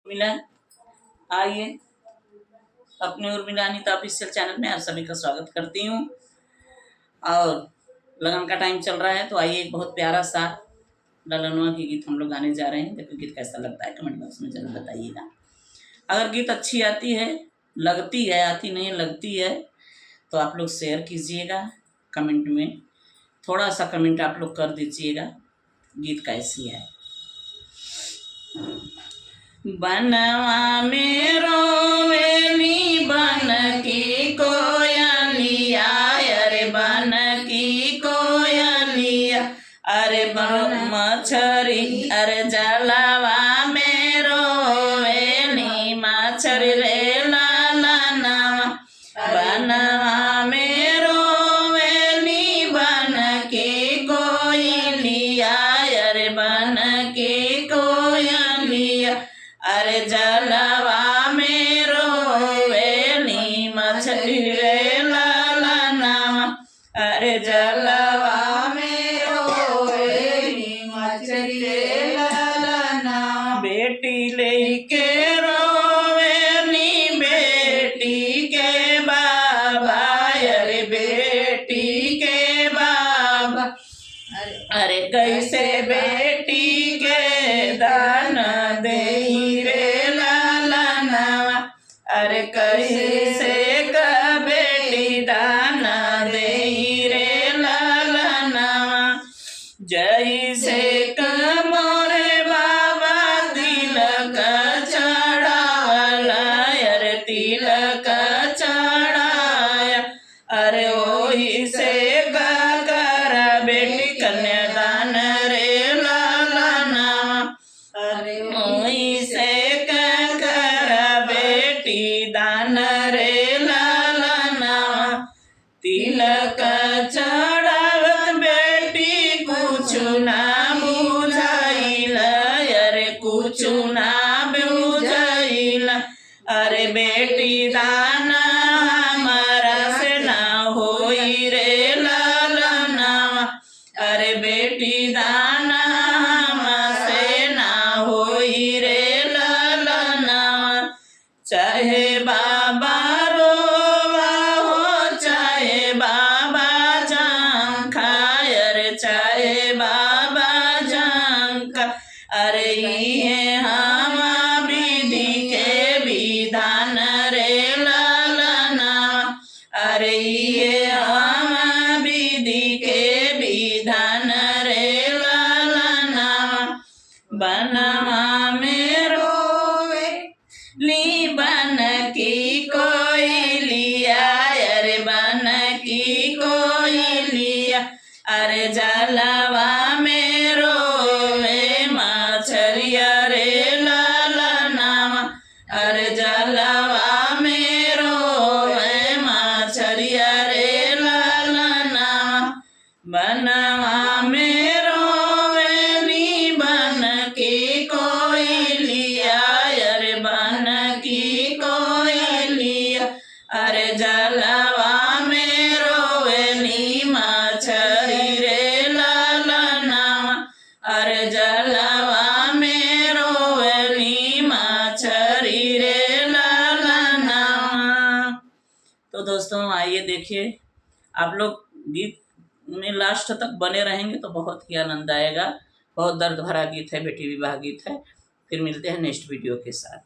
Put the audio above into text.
मिला। आइए अपने उर्मिला अनीता ऑफिशियल चैनल में आप सभी का स्वागत करती हूँ। और लगन का टाइम चल रहा है, तो आइए एक बहुत प्यारा सा ललनवा की गीत हम लोग गाने जा रहे हैं। देखो गीत कैसा लगता है, कमेंट बॉक्स में जरूर बताइएगा। अगर गीत अच्छी आती है, लगती है, आती नहीं लगती है, तो आप लोग शेयर कीजिएगा कमेंट में। थोड़ा सा कमेंट आप लोग कर दीजिएगा गीत कैसी है। बनवा में रोवेली बन की कोयलिया, अरे बन की कोयलिया, अरे बन मछरी, अरे जलवा में रोवेली मछरी रे लाला नामा। बनवा में रोवेली बन के कोयलिया, अरे बन के कोयलिया, अरे जलवा में रोवेली मछली रे लाला नामा, अरे जलवा में रोवेली मछली रे लाला। बेटी लेके रोवेली बेटी के बाबा, अरे बेटी के बाबा, अरे कैसे बेटी के दान दे रे लाला नावा, अरे कैसे का बेटी दान दे रे लाला नावा। जैसे कमोरे बाबा तिलक चढ़ावला, अरे तिलक चढ़ाया, अरे ओही से कर बेटी कन्यादान रे लाला नामा, अरे ओही से कर बेटी दान रे लाला नामा। तिलक चढ़ावत बेटी कुछु ना बुझाइल, अरे कुछु ना बुझाइल, अरे बेटी दान हमारा से ना होई रे लाला नामा, अरे बेटी दान से ना होई रे लाला नामा। चाहे बाबा रोवा हो, चाहे बाबा झंखा, अरे चाहे बाबा झंखा, अरे ये हम विधि के विधान रे लाला नामा, अरे ये हम विधि के विधान रे लाला नामा। बनवा में रोवे ली बन की कोयलिया, अरे बन की कोयलिया, अरे जलवा में रोवे मछरिया रे लाला नामा, अरे जलवा में रोवे मछरिया रे लाला नामा। बनवा में रोवेली बन की कोयलिया, अरे बन की कोयलिया, अरे जलवा में रोवेली मछरी रे लाला नामा, अरे जलवा में रोवेली मछरी रे लाला नामा। तो दोस्तों आइए देखिए, आप लोग गीत में लास्ट तक बने रहेंगे तो बहुत ही आनंद आएगा। बहुत दर्द भरा गीत है, बेटी विवाह गीत है। फिर मिलते हैं नेक्स्ट वीडियो के साथ।